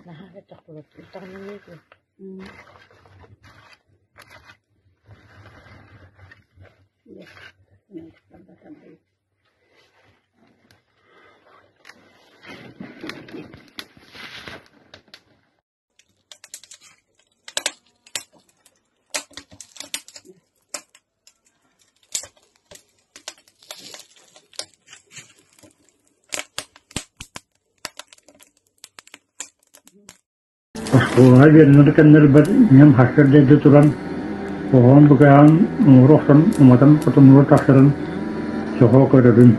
Наһаа бэртэх буолар. Оскуолаҕа үөрэнэр кэмнэрбэр ийэм сарсыарда эрдэ туран, оҕом букайаҕын оҥоро охсон уматан хотонугар тахсарын сөҕө көрөрүм.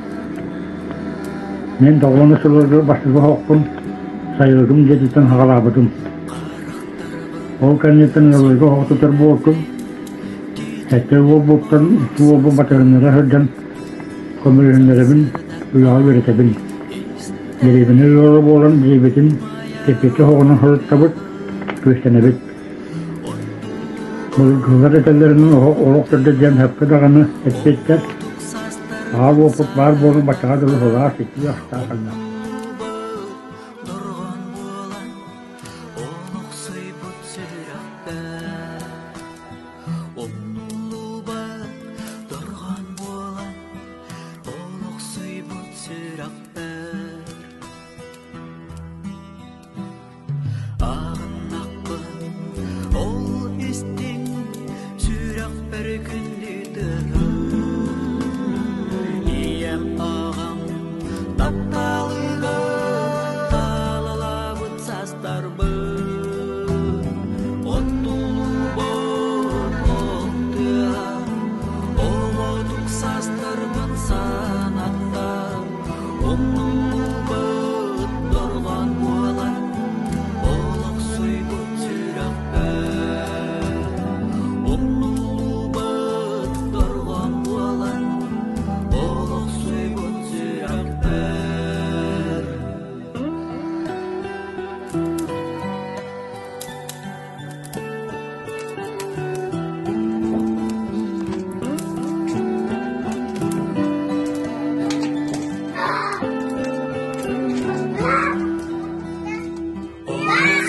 Мин доҕуону сылларга бастакы оһохпун сайылыгым дьиэтиттэн саҕалаабытым. Ол кэнниттэн ыалларга оһох тутар буолтум. Сэттэ уолбуттан икки уолбун батыһыннара сылдьан көмөлөһүннэрэбин, үлэҕэ үөрэтэбин. Дэриэбинэ ыала буолан дьиэбитин кирпииччэ оһоҕунан сылыттабыт, күөстэнэбит. Былыргылар этэллэринэн оһох олох төрдө диэн сөпкө даҕаны эппиттэр. Аал уопут баар буолан баччаҕа дылы сылаас итии астаах элбэх. Ааҕыннахпын ол истиҥ сүрэхпэр күндү тыаһын Ийэм аҕам тапталыгар таалалаабыт састарбын Оттулубут ол тыаһа оҕотук састарбын санатта Умнуллубут дорҕоон буолан олохсуйбут сүрэхпэр Умнуллубут дорҕоон буолан олохсуйбут сүрэхпэр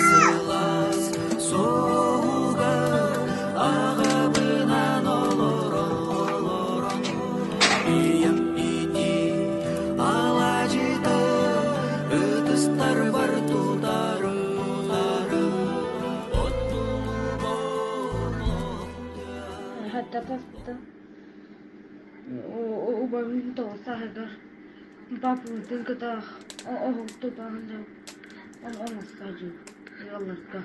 Сылаас суоһугар аҕабынан олорон ийэм итии алаадьыта ытыстарбар тутарым Убайым тоҕус сааһыгар папабытын кытта оһох тутан оҥосто ыалларга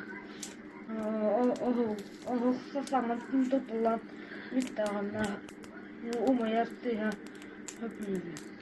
Оһох саҥатын тутуллан бүттэҕинэ умайар тыаһа сөбүлүүбүн.